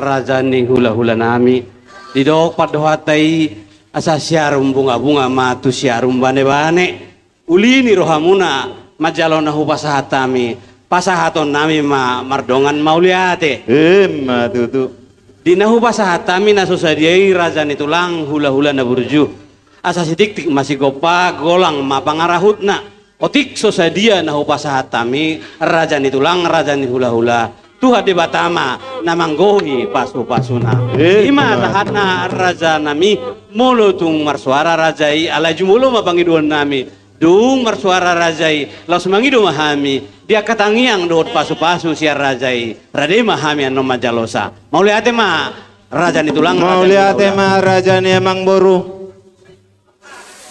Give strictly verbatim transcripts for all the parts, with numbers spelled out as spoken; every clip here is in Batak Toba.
raja ni hula-hula nami. Didok pandohanta i, asa siarum bunga-bunga ma tu siarum bane-bane. Uli ni rohamuna manjalo na hupasahat hami, pasahaton nami ma mardongan mauliate. Ima tutu. Di na hupasahat hami na so sadia i raja ni tulang, hula-hula na burju. Asa sitiktik ma sigompa, golang ma pangarahutna. Otik so sadia na hupasahat hami, raja ni tulang, raja ni hula-hula, Tuhan Debata ma na manggohi pasu-pasuna. Eh, ima tutu. Sahatna raja nami, molo tung marsuara raja i, alai jumolo ma pangidoan nami. Dung marsuara raja i, laos mangido ma hami di angka tangiang dohot pasu-pasu sian raja i. Rade ma hami annon manjalosa. Mauliate ma raja ni tulang, raja ni hula-hula. Mauliate ma raja ni amangboru.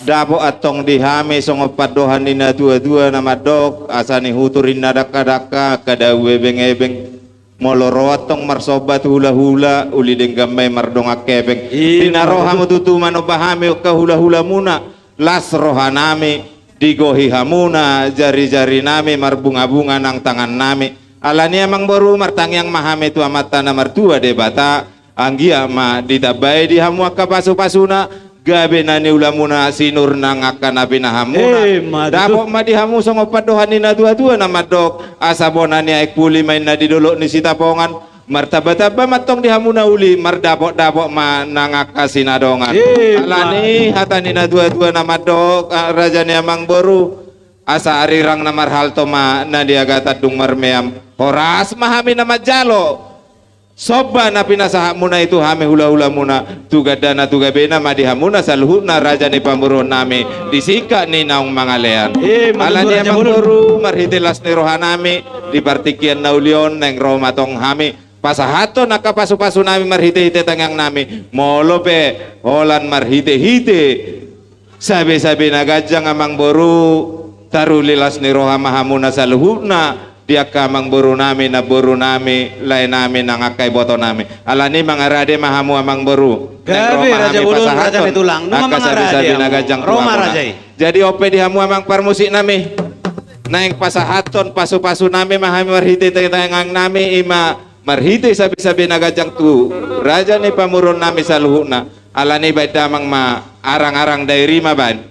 Dapot antong di hami songon pandohan ni na tua-tua na mandok, asa nihutur inna dangka-dangka, angka dao ebeng-ebeng. Molo ro antong marsomba tu hula-hula, uli denggan ma i mardongan hepeng. Ima tutu. Di na ro hamu tutu manomba hami angka hula-hulamuna, las rohanami, digohi hamuna jari-jari nami, marbunga-bunga nang tangan nami. Alani i amangboru, martangiang ma hami tu Amanta na martua Debata, anggiat ma ditambai di hamu angka pasu-pasuna, gabe na niulamuna sinur nang angka na pinahanmuna. Ima tutu. Dapot ma di hamu songon pandohan ni na tua-tua na mandok, asa bona ni aek puli ma inna di dolok ni Sitapongan, martamba-tamba ma antong di hamu na uli, mardapot-dapot ma nang angka sinadongan. Ima tutu. Alani hata ni na tua-tua na mandok, ah, raja ni amangboru, asa arirang na marhalto ma na di agatan dung marmeam. Horas ma hami na manjalo somba na pinasahatmuna i tu hami hula-hulamuna, tu gandana tu gabena ma di hamuna saluhutna raja ni pamoruon nami, di singkat ni naung mangalean. Ima tutu, raja bolon. Alani i amangboru, marhite las ni rohanami, di partingkian na uli on naeng ro ma antong hami pasahathon angka pasu-pasu nami marhite-hite tangiang nami, molo pe holan marhite-hite sabe-sabe na ganjang amangboru, taruli las ni roha ma hamuna saluhutna, di angka amangboru nami, namboru nami, lae nami, nang angka iboto nami. Alani i mangarade ma hamu amangboru. Gabe, raja bolon, raja ni tulang. Nunga mangarade hamu. Naeng ro ma hami pasahathon angka sabe-sabe na ganjang tu hamuna. Ro ma raja i. Jadi on pe di hamu amang parmusik nami, naeng pasahathon pasu-pasu nami ma hami marhite tangiang nami, ima marhite sabe-sabe na ganjang tu raja ni pamoruon nami saluhutna. Alani i baen damang ma arang-arang dairi ma baen.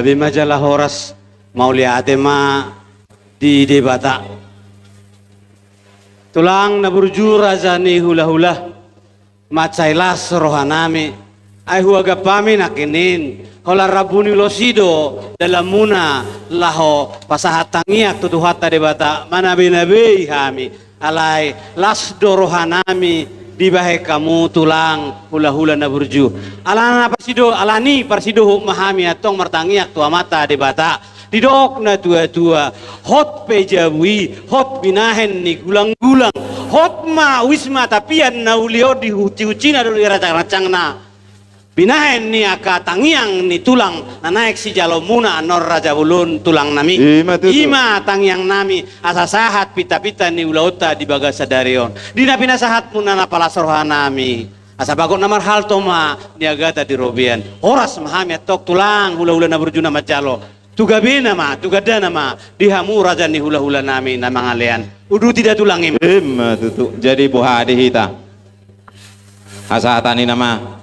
Be ma jala horas, mauliate ma di Debata. Tulang na burju, raja ni hulahula, mansai las rohanami. Ai huagap hami nangkining, holan rambu ni ulos i do dalanmuna laho pasahat tangiang tu Tuhanta Debata, manabei-nabei hami. Alai las do rohanami dibahen hamu tulang hulahula na burju. Alana parsido-, alani parsidohot ma hami antong martangiang tu Amanta Debata. Didok na tua-tua, hot pe jabu i, hot binahen ni gulang-gulang, hot ma uisma tapian na uli on di huci-hucina dohot di rancang-rancangna. Binahen ni angka tangiang ni tulang na naeng sijaloonmuna annon raja bolon tulangnami. I ma tutu. I ma tangiangnami, asa sahat pinta-pinta ni ulaonta di bagasan sadari on. Di na pinasahatmuna na palas rohanami, asa bagot na marhalto ma niagata di robean. Horas ma hami antong tulang hulahula na burju na manjalo. Tu gabena ma, tu gandana ma di hamu raja ni hulahulanami na mangalean. Uduti da tulang i ma. I ma tutu. Jadi boha di hita hasahatan i nama.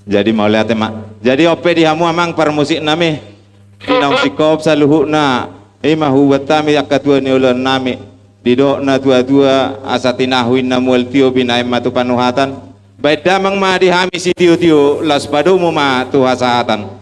Jadi mauliate ma. Jadi on pe di hamu amang parmusiknami, di naung singkop saluhutna, i ma hubuat hami angka tua ni ulaonnami. Didok na tua-tua, asa tinahu inna mual tio, binahen ma tu panuhatan. Bahen damang ma di hami sitio-tio, laos padomu ma tu hasahatan.